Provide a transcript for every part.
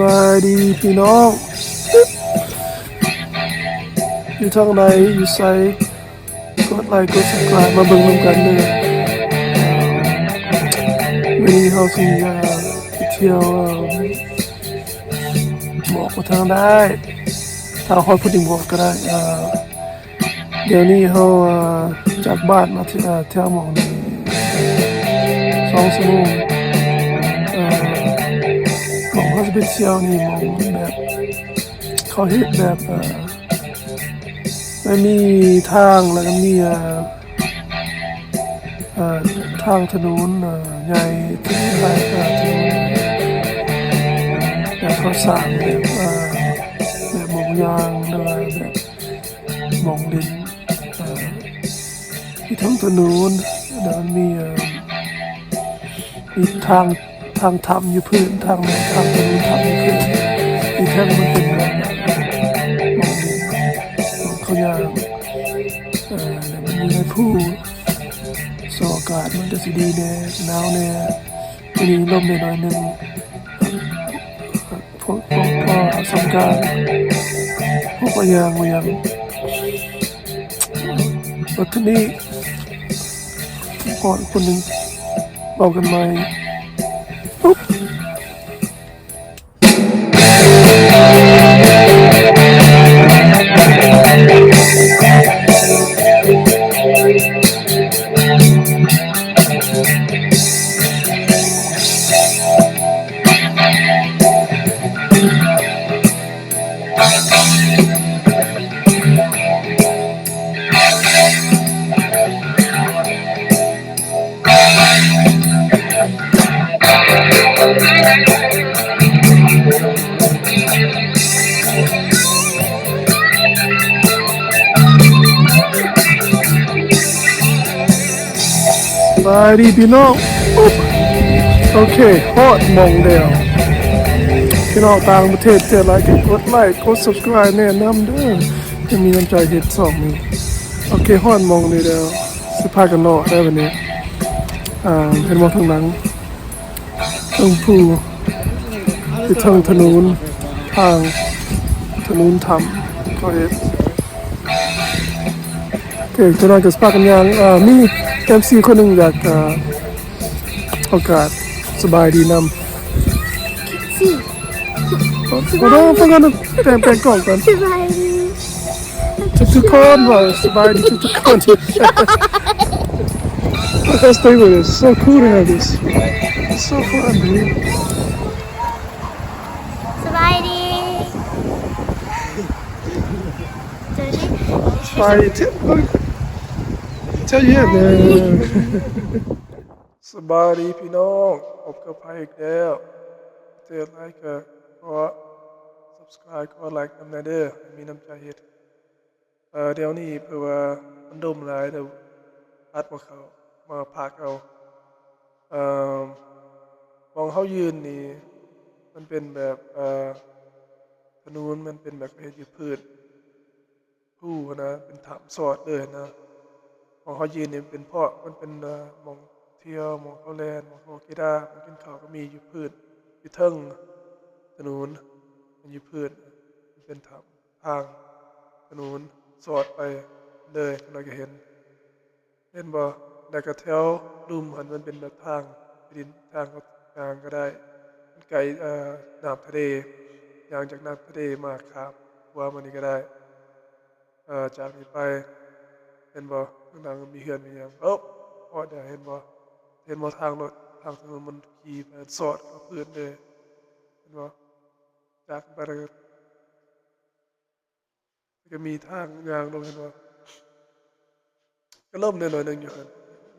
ສະບາຍດີພີ່ນ້ອງ ຢູ່ທາງໃດ ຢູ່ໃສ ກົດໄລ ກົດ subscribe ມາເບິ່ງນຳກັນເດີ. ມື້ນີ້ເຮົາຊິ ເອີ ໄປທ່ຽວ ເອີ ບອກວ່າທາງໃດ ຖ້າຮອດພຸ້ນຈຶ່ງບອກກໍໄດ້. ເອີ ດຽວນີ້ເຮົາ ເອີ ຈາກບ້ານມາ ເອີ ແຖວໝ່ອງນີ້ສອງຊົ່ວໂມງ. ເອີ ໝ່ອງເຮົາຊິໄປທ່ຽວນີ້ ໝ່ອງແບບ ເຂົາເຮັດແບບ ເອີ ມັນມີທາງ ແລ້ວກໍມີ ເອີ ເອີ ທາງຖະໜົນ ເອີ ໃຫຍ່ ຖະໜົນ ເອີ ຖະໜົນ ແບບເຂົາສ້າງແບບ ເອີ ແບບໝ່ອງຍ່າງ ຫຼືວ່າແບບ ໝ່ອງຫຼິ້ນ ເອີ ມີທັງຖະໜົນ ແລ້ວມັນມີ ເອີ ມີທາງ ທາງຖ້ຳຢູ່ພື້ນ ທາງ ທາງຖະໜົນຖ້ຳຢູ່ພື້ນ ອີກເທິງມັນເປັນແບບ ໝ່ອງຫຼິ້ນ ໝ່ອງເຂົາຍ່າງ ເອີ ແລ້ວມັນຢູ່ໃນພູ ສະພາບອາກາດມັນກະຊິດີແດ່ ໜາວແດ່ ມື້ນີ້ລົມແດ່ໜ້ອຍໜຶ່ງ. ພໍ ພໍ ພໍສຳການ ພໍໄປຍ່າງ ໄປຍ່າງ ບັດທີນີ້ ພໍຄົນໜຶ່ງ ເວົ້າກັນໃໝ່ ປຸບ. ສະບາຍດີພີ່ນ້ອງ ໂອເຄ ຮອດໝ່ອງແລ້ວ. ພີ່ນ້ອງຕ່າງປະເທດເຈອຫຼາຍກໍກົດໄລ ກົດ subscribe ແນະນຳເດີ ຈະມີນ້ຳໃຈເຮັດຊ່ອງນີ້. ໂອເຄ ຮອດໝ່ອງນີ້ແລ້ວ ຊິພາກັນເລາະໄດ້ບັດນີ້. ອ່າ ເຫັນບໍ່ທາງຫຼັງ ເທິງພູ ຢູ່ເທິງຖະໜົນ ທາງຖະໜົນຖ້ຳເຂົາເຮັດ. ໂອເຄ ເຈົ້າໜ້າຍກໍຊິພາກັນຍ່າງ ເອີ ມີເອັຟຊີຄົນໜຶ່ງຢາກ ເອີ ໂອກາດສະບາຍດີນຳ ຊິ ໂອ້ ຟັງກ່ອນ ແປງ ແປງກ້ອງກ່ອນ ສະບາຍດີ ທຸກໆຄົນ ເວົ້າສະບາຍດີທຸກໆຄົນ. Let's stay with it. It's so cool to have this. It's so fun, dude. ສະບາຍດີ ສະບາຍດີ Tell you, man. ສະບາຍດີພີ່ນ້ອງ ພົບກັບໃຜອີກແລ້ວ. ເຈອໄລກໍຂໍ subscribe ຂໍ like ນຳແດ່ເດີ ມີນ້ຳໃຈເຮັດ. ເອີ ດຽວນີ້ເພາະວ່າມັນດົມຫຼາຍແລ້ວ ອັດບໍ່ເຂົ້າ ມາພາກເອົາ. ເອີ ໝ່ອງເຮົາຢືນນີ້ ມັນເປັນແບບ ເອີ ຖະໜົນ ມັນເປັນແບບເຮັດຢູ່ພື້ນພູຫັ້ນນະ ເປັນຖ້ຳສອດເລີຍຫັ້ນນະ. ໝ່ອງເຮົາຢືນນີ້ເປັນເພາະມັນເປັນ ເອີ ໝ່ອງທ່ຽວ ໝ່ອງເຂົາແລ່ນ ໝ່ອງເຂົາກິນດາ ໝ່ອງກິນເຂົ້າກໍມີຢູ່ພື້ນ ຢູ່ເທິງຖະໜົນ ມັນຢູ່ພື້ນ ມັນເປັນຖ້ຳ ທາງຖະໜົນສອດໄປເລີຍ ຂ້ານ້ອຍກໍເຫັນ ເຫັນບໍ່? ແລ້ວກໍແຖວລຸ່ມຫັ້ນມັນເປັນແບບທາງດິນ ທາງເຮົາຍ່າງກໍໄດ້ ມັນໃກ້ ເອີ ນ້ຳທະເລ ຍ່າງຈາກນ້ຳທະເລມາຂ້າມຂົວມານີ້ກໍໄດ້ ເອີ ຈາກນີ້ໄປ ເຫັນບໍ່? ທາງຫຼັງມີເຮືອນມີຫຍັງ ໂອ້ ຮອດແລ້ວ ເຫັນບໍ່? ເຫັນບໍ່? ທາງລົດ ທາງຖະໜົນມັນຂີ່ໄປສອດເຂົ້າພື້ນເລີຍ ເຫັນບໍ່? ຈາກໄປແລ້ວກໍ ກໍມີທາງຍ່າງລົງ ເຫັນບໍ່? ກໍລົມແດ່ໜ້ອຍໜຶ່ງຢູ່ຫັ້ນ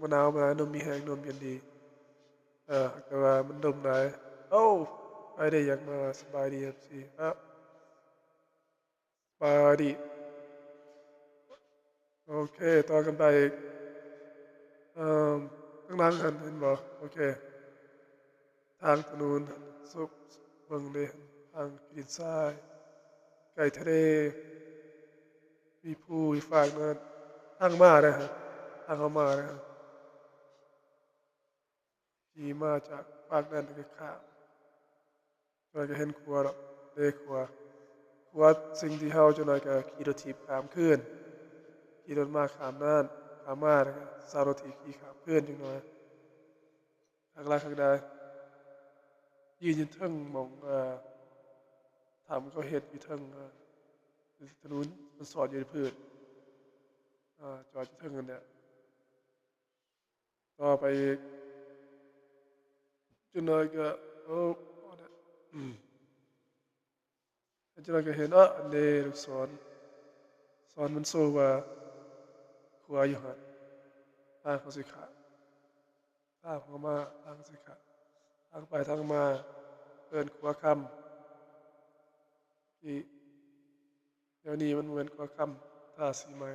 ບໍ່ໜາວບໍ່ຫຼາຍ ລົມມີແຮງ ລົມເຢັນດີ. ເອີ ແຕ່ວ່າມັນລົມຫຼາຍ. ໂອ້ ໃຜໄດ້ຢາກມາ ສະບາຍດີ ເອັຟຊີ ເອີ ສະບາຍດີ. ໂອເຄ ຕໍ່ກັນໄປອີກ ເອີ ທາງຫຼັງຫັ້ນ ເຫັນບໍ່? ໂອເຄ ທາງຖະໜົນສຸກ ເບິ່ງເດ້ ທາງດິນຊາຍ ໃກ້ທະເລ ມີພູຢູ່ຟາກນັ້ນ ທາງມາເດ້ ທາງເຮົາມາເດ້ ຂີ່ມາຈາກຟາກນັ້ນ ແລ້ວກໍຂ້າມ ຂ້ອຍກໍເຫັນຂົວດອກ ເດ້ຂົວ ຂົວ ສິ່ງທີ່ເຮົາຈັກໜ້ອຍກໍຂີ່ລົດຖີບຂ້າມຄືນ ຂີ່ລົດມາຂ້າມນັ້ນ ຂ້າມມາແລ້ວກໍເຊົ່າລົດຖີບຂີ່ຂ້າມຄືນຈັກໜ້ອຍ ຄັກຫຼາຍຄັກຫຼາຍ ຢືນຢູ່ເທິງໝ່ອງ ເອີ ຖ້ຳເຂົາເຮັດຢູ່ເທິງ ເອີ ຖະໜົນ ມັນສອດຢູ່ໃນພື້ນ ເອີ ຈອດຢູ່ເທິງນັ້ນແຫຼະ. ຕໍ່ໄປອີກຈັກໜ້ອຍກໍ ໂອ້ ພໍແລ້ວ ອືມ ຈັກໜ້ອຍກໍເຫັນ ເອີ ອັນເດ ລູກສອນ ສອນມັນໂຊວ່າຂົວຢູ່ຫັ້ນ ທາງເຮົາຊິຂ້າມ ທາງເຮົາມາ ທາງເຮົາຊິຂ້າມ ທາງໄປທາງມາ ເອີ້ນຂົວຄຳ ທີ່ ແນວນີ້ມັນບໍ່ແມ່ນຂົວຄຳ ທາສີໃໝ່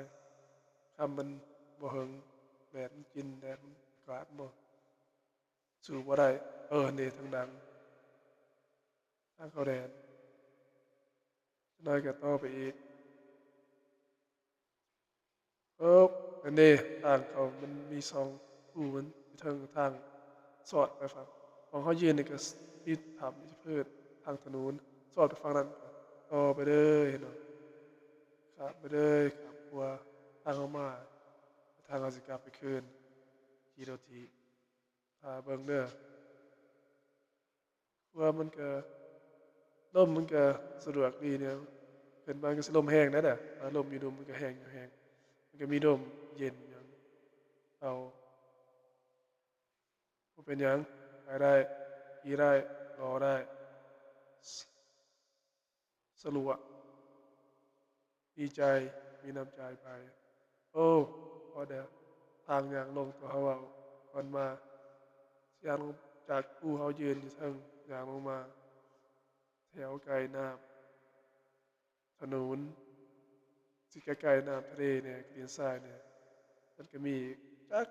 ຄຳມັນບໍ່ເຫິງ ແດດມັນກິນ ແດດມັນກວາດບໍ່ ສູ້ບໍ່ໄດ້ ເອີ ເດ ທາງດັງ ທາງເຂົ້າແດນ ຈັກໜ້ອຍກໍຕໍ່ໄປອີກ ເອີ ອັນເດ ທາງເຂົ້າມັນມີສອງຮູ ມັນຢູ່ເທິງທາງສອດໄປຝັ່ງ ໝ່ອງເຮົາຢືນນີ້ກໍມີຖ້ຳມີພືດທາງຖະໜົນ ສອດໄປຝັ່ງນັ້ນ ຕໍ່ໄປເລີຍ ເຫັນບໍ່ ຂ້າມໄປເລີຍ ຂ້າມຂົວ ທາງເຮົາມາ ທາງເຮົາຊິກັບໄປຄືນ ຂີ່ລົດຖີບ ຖ້າເບິ່ງເດີ ຂົວມັນກະ ລົມມັນກະສະດວກດີແນວ ຂຶ້ນໄປມັນກະຊິລົມແຮງແດ່ ແຕ່ວ່າລົມຢູ່ດຸ່ມມັນກະແຮງຢູ່ແຮງ ມັນກະມີລົມເຢັນຫຍັງເອົາ ບໍ່ເປັນຫຍັງ ໄປໄດ້ ຂີ່ໄດ້ ລໍໄດ້ ສະຫຼວກ ມີໃຈ ມີນ້ຳໃຈໄປ ໂອ້ ພໍແລ້ວ ທາງຍ່າງລົງ ຕົວເຮົາເວົ້າກ່ອນມາ ຍ່າງລົງຈາກພູເຮົາຢືນຢູ່ເທິງ ຍ່າງລົງມາ ແຖວໃກ້ນ້ຳ ຖະໜົນ ຊິໃກ້ໆນ້ຳທະເລແດ່ ຂີ້ດິນຊາຍແດ່ ມັນກະມີຈັກ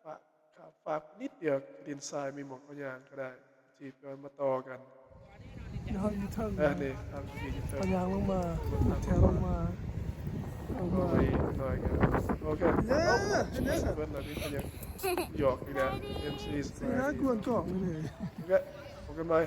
ຟາກ ຂ້າມຟາກນິດດຽວ ຂີ້ດິນຊາຍ ມີໝ່ອງເຮົາຍ່າງກະໄດ້ ທີ່ເພິ່ນມາຕໍ່ກັນ ເຮົາຢູ່ເທິງ ເອີ ນີ້ທາງທີ່ຢູ່ເທິງ ເຮົາຍ່າງລົງມາ ແຖວລົງມາ ລົງມາ ໂອເຄ ເພິ່ນລະນີ້ເພິ່ນຍັງຫຍອກຢູ່ແດ່ ເອັມຊີ ຊິຫາກວນກ້ອງນີ້ ໂອເຄ ພົບກັນໃໝ່.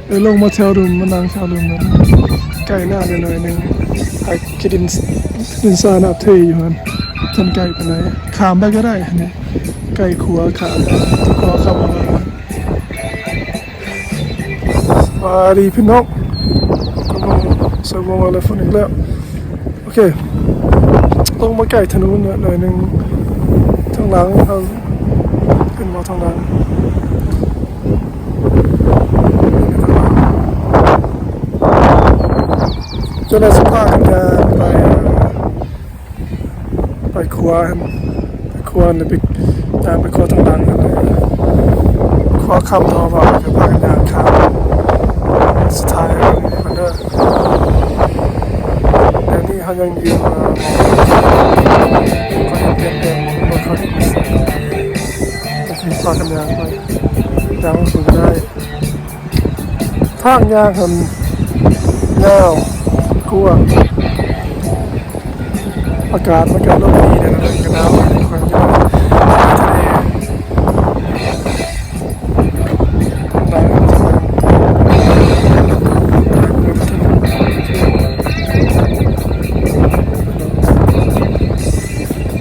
ເອີ ລົງມາແຖວລຸ່ມ ມານັ່ງແຖວລຸ່ມ ໃກ້ໜ້າໜ້ອຍໜຶ່ງ ໃຫ້ຂີ້ດິນ ຂີ້ດິນຊາຍນ້ຳເທຢູ່ຫັ້ນ ບໍ່ທັນໃກ້ປານໃດ ຂ້າມໄປກໍໄດ້ ໃກ້ຂົວ ຂ້າມໄປ ຂົວຂ້າມໄປ. ສະບາຍດີພີ່ນ້ອງ ກຳລັງໃສ່ວົງອາລາຟອນອີກແລ້ວ ໂອເຄ ລົງມາໃກ້ຖະໜົນແລ້ວໜ້ອຍໜຶ່ງ ທາງຫຼັງເຮົາ ເຫັນບໍ່ ທາງຫຼັງ ຈະໄດ້ສະພາບກັນໄປ ໄປຂົວຫັ້ນ ໄປຂົວຫັ້ນ ໄປຍ່າງໄປຂົວທາງຫຼັງຫັ້ນ ຂົວຄຳເນາະ ວ່າຈະພາກັນຍ່າງຂ້າມ ສຸດທ້າຍເບິ່ງກັນເດີ ດຽວນີ້ເຮົາຍັງຢູ່ ເອີ ເຂົາເຮັດແບບ ເຂົາເຮັດ ກໍຊິພາກັນຍ່າງໄປ ຍ່າງສູງໄດ້ ທາງຍ່າງຫັ້ນຍາວກວ້າງ ອາກາດມັນກະລົມດີແດ່ ມັນກະໜາວ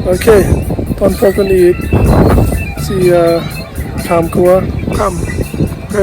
ໂອເຄ ຕອນພົບກັນອີກ ຊິ ເອີ ຂ້າມຂົວ ຂ້າມ ໂອເຄ.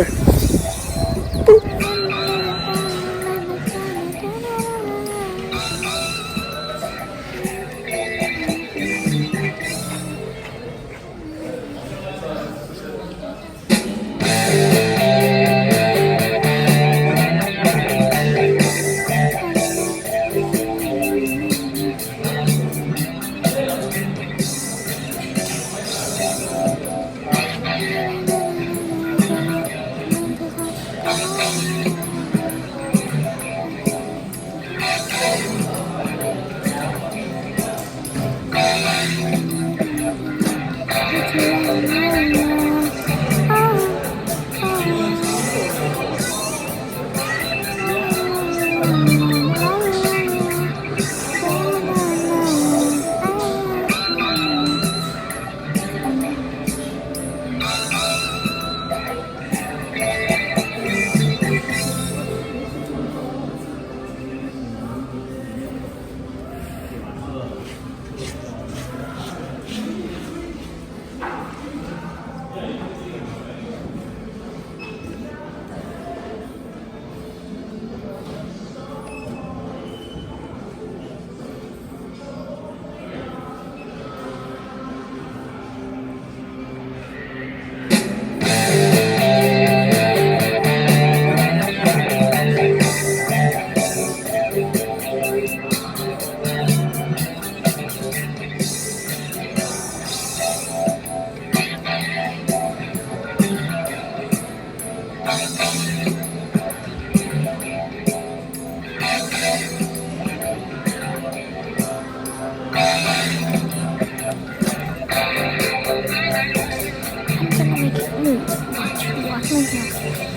I'm gonna make it move. Watch, watch my hand.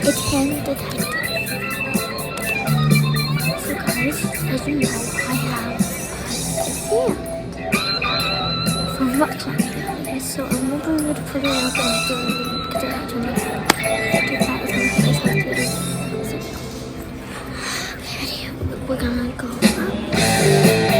It can detect. So guys, as you know, I have a fear. So I'm not trying to do this. So I'm gonna put it up and do it. Put it out to me. Put it out to me. Put it out to me. So, okay, ready? We're gonna go up.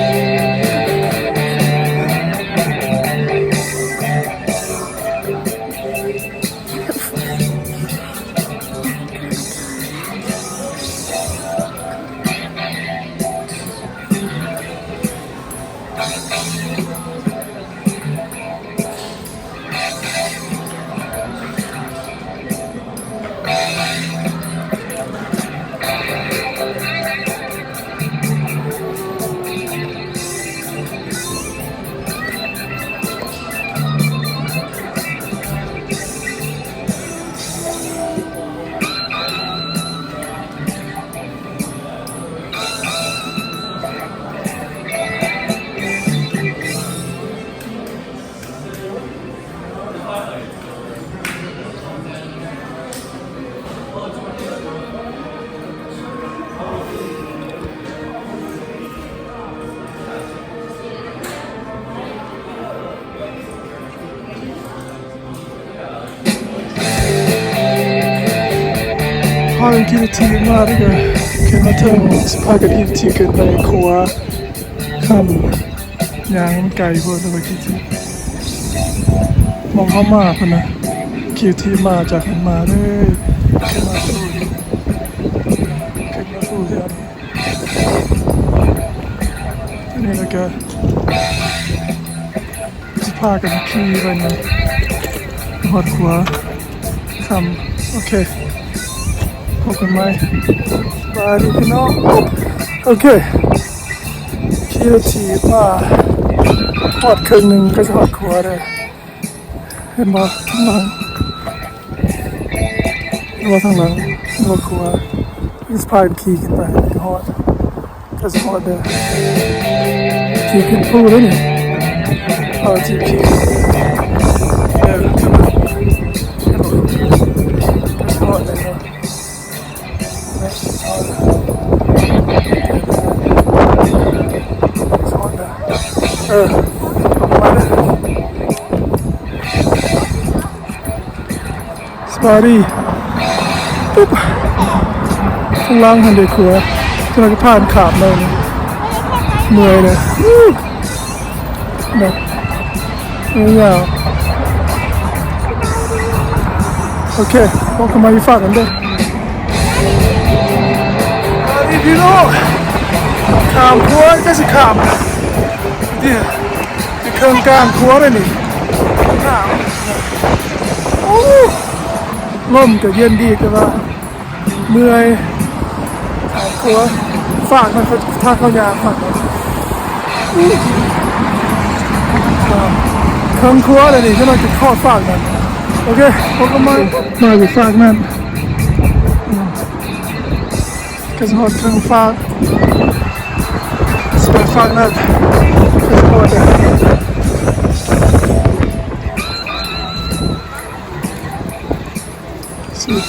ພາກັນຂີ່ລົດຖີບມາເດີ ຂຶ້ນມາເທິງ ພາກັນຂີ່ລົດຖີບຂຶ້ນໄປຂົວຄຳ ຍ່າງມັນໄກໂພດ ແລ້ວກໍຂີ່ຖີບ ໝ່ອງເຮົາມາພຸ້ນນະ ຂີ່ຖີບມາຈາກຫັ້ນມາເລີຍ ຂຶ້ນມາຕູ້ ຂຶ້ນມາຕູ້ເຮືອນ ອັນນີ້ແລ້ວກໍ ຊິພາກັນຂີ່ໄປນຳ ຮອດຂົວຄຳ. ໂອເຄ ພົບກັນໃໝ່ ບາຍດີພີ່ນ້ອງ. ໂອເຄ ຂີ່ລົດຖີບມາຮອດເຄິ່ງໜຶ່ງ ກໍຊິຮອດຂົວແລ້ວ ເຫັນບໍ່ ທາງຫຼັງ ເຫັນບໍ່ ທາງຫຼັງ ເຫັນບໍ່ ຂົວ ສະພານຂີ່ຂຶ້ນໄປ ຮອດ ກໍຊິຮອດເດີ ຂີ່ຂຶ້ນພູເດ້ນີ້ ເອີ ຂີ່ ຂີ່ຂຶ້ນ ເອີ ກໍຊິຮອດເດີ ເອີ ປະມານນັ້ນ. ສະບາຍດີ ປຸບ ຂ້າງຫຼັງຫັ້ນເດ ຂົວ ຈະໄດ້ກໍຜ່ານຂ້າມໄດ້ນີ້ ເມື່ອຍເລີຍ ແບບຍາວ. ໂອເຄ ພົບກັນໃໝ່ຢູ່ຟາກນັ້ນເດີ ສະບາຍດີພີ່ນ້ອງ ຂ້າມຂົວ ຈັກຊິຂ້າມ ເດ ຢູ່ເຄິ່ງກາງຂົວເດ້ນີ້ ໂອ້ ລົມກໍເຢັນດີ ແຕ່ວ່າເມື່ອຍ ຂອບຄົວ ຟາກນັ້ນ ທາງເຂົ້າຍາກ ຟາກນັ້ນ ເຄິ່ງຂົວແລ້ວນີ້ ຈັກໜ່ອຍຈະຮອດຟາກນັ້ນ. ໂອເຄ ພົບກັນໃໝ່ ມາຢູ່ຟາກນັ້ນ. ກໍຊິຮອດເທິງຟາກ ຊິໄປຟາກນັ້ນ ກໍຊິຮອດແລ້ວ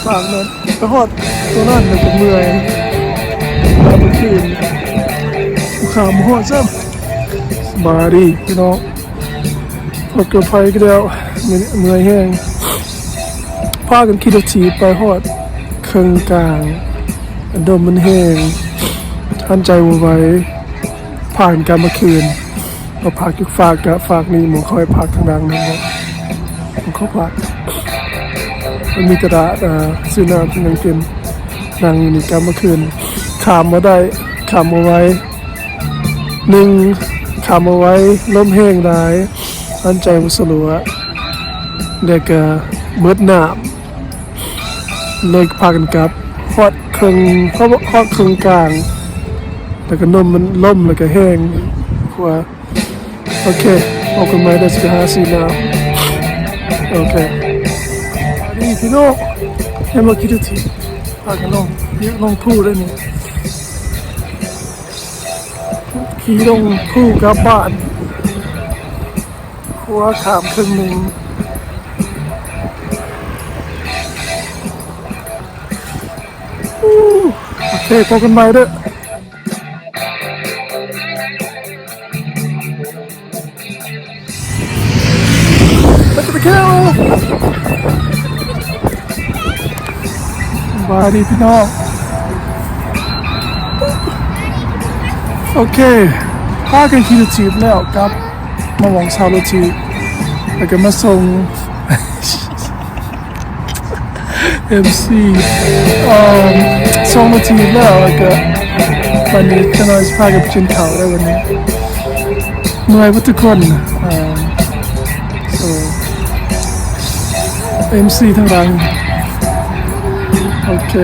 ປາກນັ້ນ ໄປຮອດຕົວນັ້ນແລ້ວກໍເມື່ອຍ ມາເມື່ອຄືນ ຂ້າມມາຮອດຊ້ຳ. ສະບາຍດີພີ່ນ້ອງ ພົບກັບໄພອີກແລ້ວ ເມື່ອຍແຮງ ພາກັນຂີ່ລົດຖີບໄປຮອດເຄິ່ງກາງ ລົມມັນແຮງ ຫັນໃຈບໍ່ໄຫວ ພາກັນກັບມາຄືນ ມາພັກຢູ່ຟາກ ກະຟາກນີ້ ໝ່ອງເຂົາໃຫ້ພັກທາງຫຼັງນັ້ນເນາະ ໝ່ອງເຂົາພັກ ມັນມີຕະຫຼາດ ເອີ ຊື້ນ້ຳ ຊື້ຫຍັງກິນ ນັ່ງຢູ່ນີ້ກັບມາຄືນ ຂ້າມບໍ່ໄດ້ ຂ້າມບໍ່ໄຫວ ໜຶ່ງ ຂ້າມບໍ່ໄຫວ ລົມແຮງຫຼາຍ ຫັນໃຈບໍ່ສະຫຼວະ ແລ້ວກະເບິດນ້ຳ ເລີຍພາກັນກັບ ຮອດເຄິ່ງ ຮອດເຄິ່ງກາງ ແລ້ວກໍລົມມັນ ລົມແລ້ວກໍແຮງກວ່າ. ໂອເຄ ພົບກັນໃໝ່ເດີ ຊິໄປຫາຊື້ນ້ຳ. ໂອເຄ ນີ້ພີ່ນ້ອງ ເຫັນບໍ່ ຂີ່ລົດຖີບ ພາກັນລົງ ລົງພູເດ້ນີ້ ຂີ່ລົງພູກັບບ້ານ ຂົວຂ້າມເຄິ່ງໜຶ່ງ. ໂອເຄ ພົບກັນໃໝ່ເດີ. ສະບາຍດີພີ່ນ້ອງ ໂອເຄ ພາກັນຂີ່ລົດຖີບແລ້ວ ກັບມາໝ່ອງເຊົ່າລົດຖີບ ແລ້ວກໍມາສົ່ງ ເອັມຊີ ເອີ ສອງນາທີແລ້ວ ແລ້ວກໍບາດນີ້ຈັກໜ່ອຍຊິພາກັນໄປກິນເຂົ້າແລ້ວ ບາດນີ້ເມື່ອຍເບິດທຸກຄົນ ເອີ ເອັມຊີທາງຫຼັງ ໂອເຄ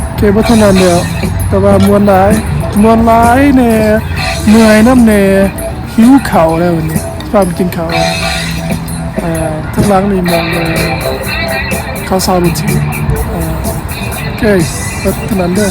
ໂອເຄ ບໍ່ເທົ່ານັ້ນແລ້ວ ແຕ່ວ່າມ່ວນຫຼາຍ ມ່ວນຫຼາຍແດ່ ເມື່ອຍນຳແດ່ ຫິວເຂົ້າແລ້ວ ບາດນີ້ ພາໄປກິນເຂົ້າ ເອີ ທາງຫຼັງນີ້ໝ່ອງ ເອີ ເຂົາເຊົ່າລົດຖີບ ເອີ ໂອເຄ ເບິດເທົ່ານັ້ນເດີ.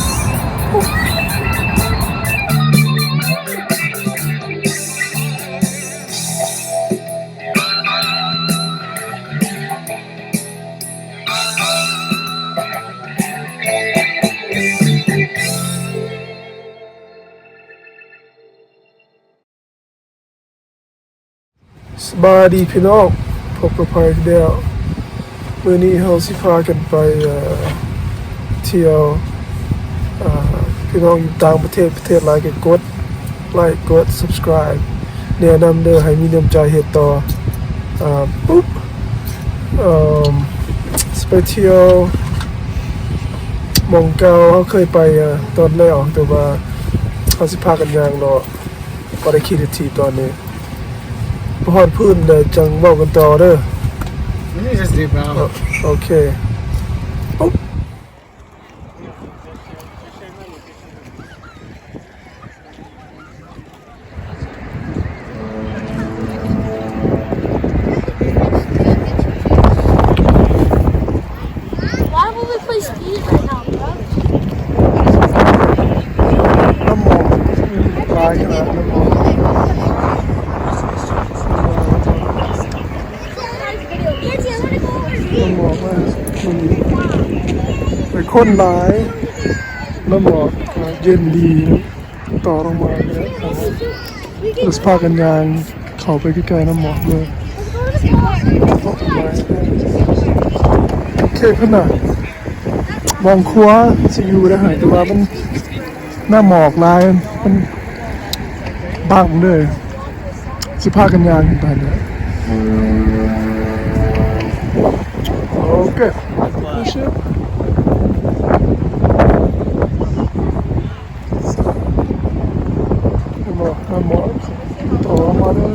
ສະບາຍດີພີ່ນ້ອງ ພົບກັບໄພອີກແລ້ວ ມື້ນີ້ເຮົາຊິພາກັນໄປ ເອີ ທ່ຽວ ເອີ ພີ່ນ້ອງຢູ່ຕ່າງປະເທດ ປະເທດລາວກໍກົດໄລ້ ກົດ Subscribe ແນະນຳເດີ ໃຫ້ມີນ້ຳໃຈເຮັດຕໍ່ ເອີ ປຸບ ເອີ ຊິໄປທ່ຽວໝ່ອງເກົ່າ ເຮົາເຄີຍໄປ ເອີ ຕອນແລ້ວ ແຕ່ວ່າເຮົາຊິພາກັນຍ່າງເລາະ ບໍ່ໄດ້ຂີ່ລົດຖີບຕອນນີ້ ໄປຮອດພຸ້ນແລ້ວຈັ່ງເວົ້າກັນຕໍ່ເດີ. ໂອເຄ ປຸບ. Why would we play Steve right now, bro? ນ້ຳໝອກຫຼາຍຂະໜາດ ນ້ຳໝອກ ນ້ຳໝອກມາກ ແຕ່ຄົນຫຼາຍ ນ້ຳໝອກເຢັນດີ. ຕໍ່ລົງມາ ແລ້ວຊິພາກັນຍ່າງເຂົ້າໄປໃກ້ໆນ້ຳໝອກເລີຍ. ໂອເຄ ເພິ່ນນະ ໝ່ອງຄົວຊິຢູ່ໄດ້ໃຫ້ ແຕ່ວ່າມັນ ນ້ຳໝອກຫຼາຍ ມັນບັງເລີຍ ຊິພາກັນຍ່າງຂຶ້ນໄປເລີຍ. ໂອເຄ ເຫັນບໍ່ ນ້ຳໝອກຕໍ່ມາເລີ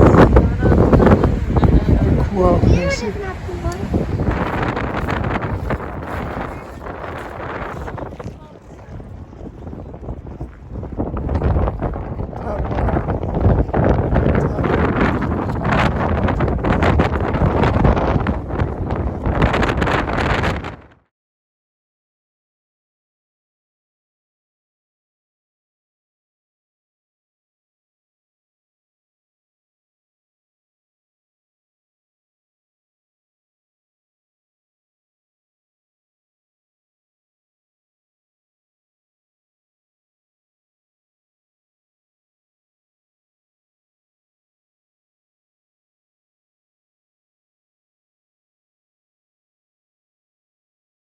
ຍ.